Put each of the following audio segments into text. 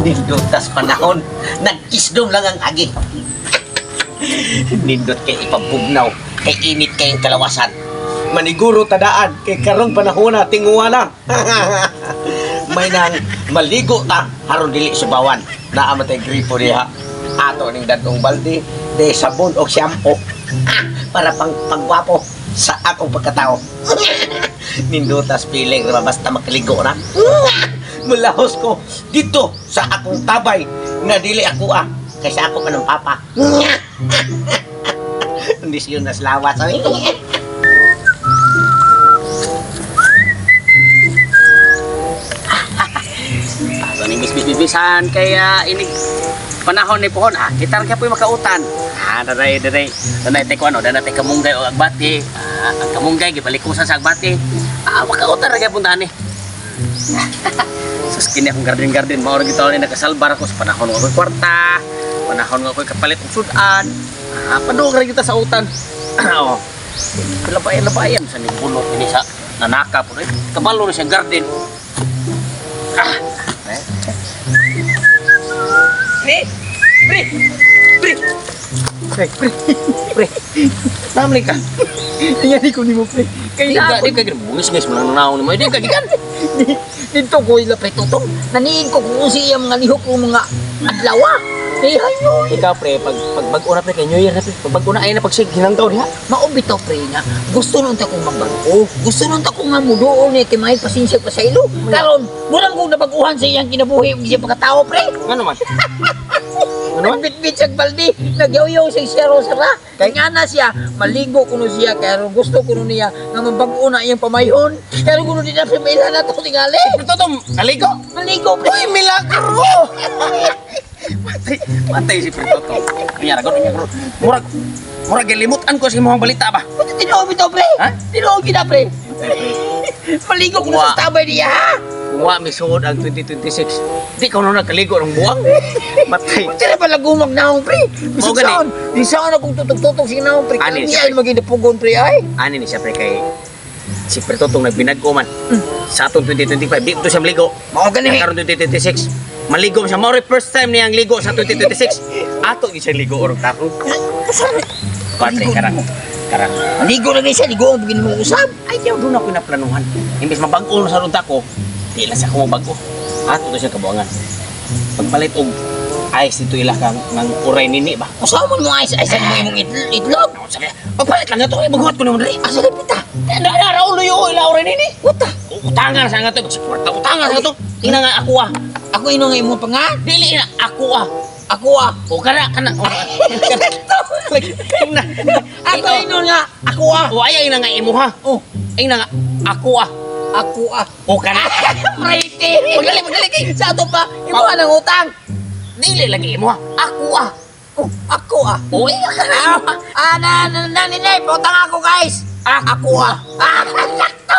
Nindutas panahon, nagkisdom lang ang agi. Nindot kay ipabugnaw, kay init kayong kalawasan. Maniguro tadaan, kay karong panahon na, tinguha na. May nang maligo ta, haron dili subawan. Naa man tay gripo diha. Ato ning dadong balde, de sabon og shampoo. Ah, para pang pagwapo sa akong pagkatao. Nindutas piling ra basta makaligo na. Mulahos ko dito sa akong tabay nga dili ako ah kaysa ako pa ng papa. Hindi siya naslawas. Ato ning bisbis-bisbisan kaya inig panahon ni pohon ah kita ra kaya po'y makautan. Ah, daray daray. Danay tay kuano, danay tay kamunggay o agbati. Ah, ang kamunggay gibalik ko sa agbati. Ah, makautan ra gyapon tani. Sus kini akong garden garden mao ra gyud ni nakasalbar ako sa panahon nga ako'y kwarta, panahon nga ako'y kapalit og sudan. Ah, padung ra gyud ta sa utan. Oh. Labayan-labayan sa ning bulok ini sa nanaka po eh. Kabalo na siya garden. Ah, eh. Pre! Pre! Pre! Pre! Pre! Pre! Namli ka. Tingali ko nimo pre. Kay Di ka, na di ka, bungis-ngis mo lang nanaon mo. Di ka, gikan. dito ko ila pre tutong. Naniin ko kung usi iyang mga lihok o mga adlaw. Hey hayoy. Ikaw pre, pag pagbag-o na pre, kay New Year na pre. Pagbag-o na ay na pagsig hinanggaw diha. Mao bitaw pre nga. Gusto nun ta kong magbag-o. Gusto nun ta kong nga muduol ni kay may pasensya pa sa ilo. Karon, murang kong nabaguhan sa iyang kinabuhi ug iyang pagkatao pre. Ngano man? Ano? Nagbitbit siya baldi, nagyaw-yaw siya siya sara. Kay nga na siya, maligo kuno siya, kaya gusto kuno niya nga mabag-o na iyang pamayhon. Kaya kuno di na siya mailhan na to tingali. Ito to, kaligo. Maligo pre. Uy, milagro! Matay, matay si Pre Toto. Unya ra unya ra. Murag murag gilimutan ko sa imong balita ba. Buti tinuod bitaw pre. Ha? Tinuod gid na pre. Maligo kuno Wa. sa tabay niya ha. Kung wa misuod ang 2026, di ka na nagkaligo ng buwang. Matay. Buti na pala gumag naong pre. Mao Bisag gani. saan, di saan akong tutog-tutog sa naong pre. Ani Kaya siya, ay maging napugon pre ay. Ani ni siya pre kay si Pre Totong nagbinag-o man. Sa atong 2025, di ko to siya maligo. Mao gani. Karon 2026, maligo siya. Mao rin first time niyang ligo sa 2026. Ato gyud siya ligo orong tarong. Patre karang karang. Maligo na gani siya, ligo ang bugin mo usab. Ay, diyaw doon ako naplanuhan. Imbes mabag-o na sa runta ko, di lang siya kumabag-o. Ato to siya kabuangan. Pagpalit og ice dito ila kang ng uray nini ba? Usaw man mo ice, ice mo imong itlog. Ako sabi, pagpalit lang na to, ay maghuhat ko naman rin. Asa na pita? Na na raulo yo ila uray nini. Wata. Utangan sa nga to, kwarta utangan sa nga to. Tingnan nga ako ah. Ako ino nga imong panga. Dili na ako ah. Ako ah. O kana kana. O, kana. Ako ino nga. Ako ah. O ay ay na nga imuha. Oh, Ay na nga ako ah. ako ah. O kana. Prete. Magdali magdali kay. Sa ato pa, imuha ng utang. Dili lagi imuha. Ako ah. Oh, ako ah. O ay kana. Ah, ah, na, na, na, na, utang ako guys. Ah. Ako ah. Ah, sakto.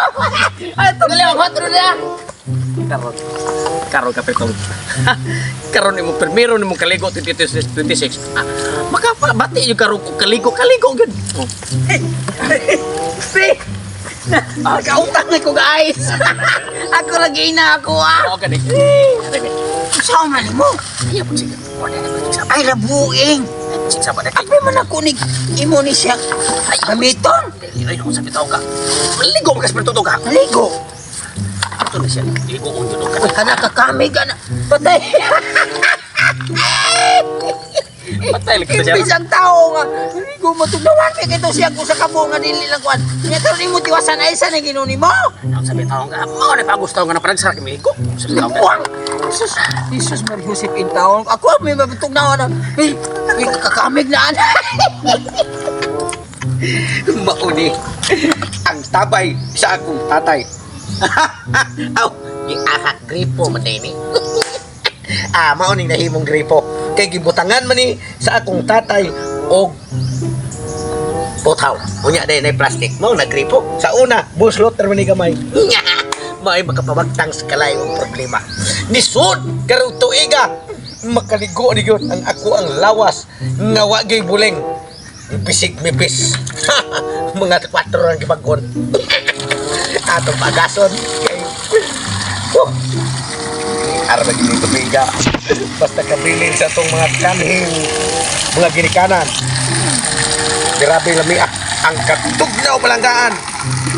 Ay, Dali ako hatro na. Karon. Karon ka petong. Karon nimo primero nimo kaligo 2026. Ah, makapabati yung karon ko kaligo kaligo gyud. Oh. Pre. Nakautang na ko guys. Ako lagi na ako ah. Oo gani. Saan man mo? Iya pud sige. Wala na pud sa. Ay, rabuing. Sa ba Ape man ako ni imo ni siya. Ay, gamiton. Dili ay sa bitaw ka. Ligo ka sa tuto ka. Ligo. Ato na siya. Ligo on jud ka. Uy, kana kakami ka na. Patay. Patay lagi siya. Imbis ang tao nga. Ligo mo tugnawan kay kito siya kung sa kabo nga dili lang kuan. Nya karon nimo tiwasan ay sa nang ginuni mo. Ang sa bitaw ka. Mao na pagusto nga na panagsara kay ligo. Sa bitaw ka. Buwang. Jesus, Jesus Mary Joseph in taon. Ako may mabutugnawan na. Hey, hey, kakamig na ana. Mauni ang tabay sa akong tatay. Aw, giahak gripo man ni. Ah, mao ning nahimong gripo. Kay gibutangan man ni sa akong tatay og putaw. Unya day na plastic. Mao na gripo. Sa una, buslot ra man ni gamay. Nya, mao'y makapabagtang sa kalay og problema. Nisud karong tuiga makaligo ni gyud ang ako ang lawas nga wa gyud buling. Bisig mipis. Mga 4 ang gibagon. Atong pagason kay. Whew. Arba gini tubiga. Basta kabilin sa atong mga kanhing mga ginikanan. Grabe lami ah. Ang katugnaw palanggaan.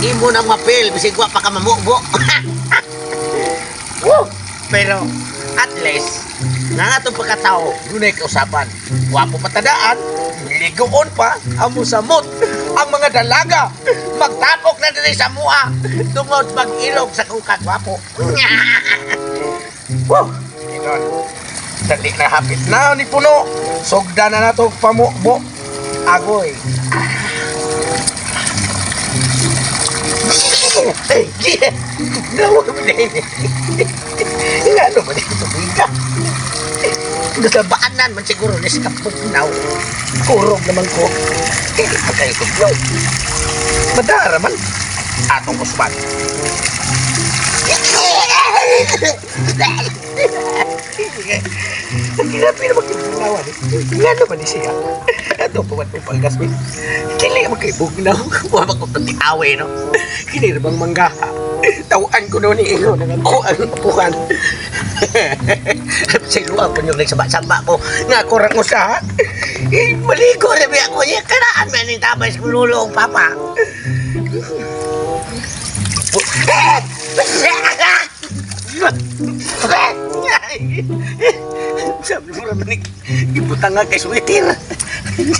Imo nang mapil, bisig wa pa ka mamubo. Woo! Pero at least nga atong pagkatao, dunay kausapan. Wapo patadaan, ligoon pa, amo samot ang mga dalaga. Magtapok na diri sa mua tungod pag-ilog sa kong kagwapo. Woo! Inon. Dali na hapit na ni puno. Sugda na nato pamubo. Agoy. Ay, tugnaw ka ba din? Nga ano ba din tubiga? Nagabaanan man siguro ni sa kapugnaw. Kurog naman ko. Hindi pa kayo tugnaw. Madara man. Atong usman. Ang grabe naman kibugnawan eh. Nga naman ni siya. Ato pa man itong panggas. Kili man kay bugnaw. Wa ba ko pag-away no? Kini bang manggaha. Tawaan ko noon ni Ilo nang ako ang apuhan. Sa luwa ko nyo nagsaba-saba ko. Nga ako rang usa. Eh, maligo na ba ako niya? Kanaan man yung tabay sa lulo og papa. Sabi mo naman ni ibutang nga kay sweater.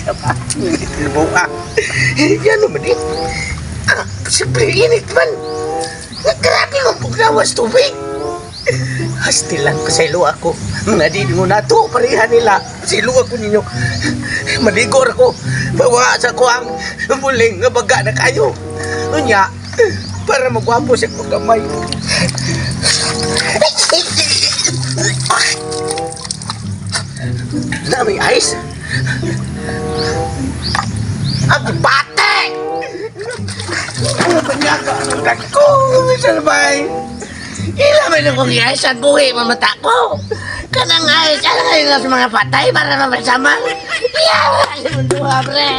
Saba, buka. Yan naman eh. Ah, siyempre, init man. Grabe ang pugnawas tubig. Hastilan ko sa ilo ako. Mga di mo na to, pareha nila. Sa ilo ako ninyo. Maligor ako. Bawa sa ko ang muling nga baga na kayo. Unya, para magwapo siya kong gamay. Na may ice. Ang bate! Ko, Mr. Bay. Ila man akong ice at buhi mamata ko. Kanang ice, ano ngayon sa mga patay para mapasama? Yeah! Duha, pre!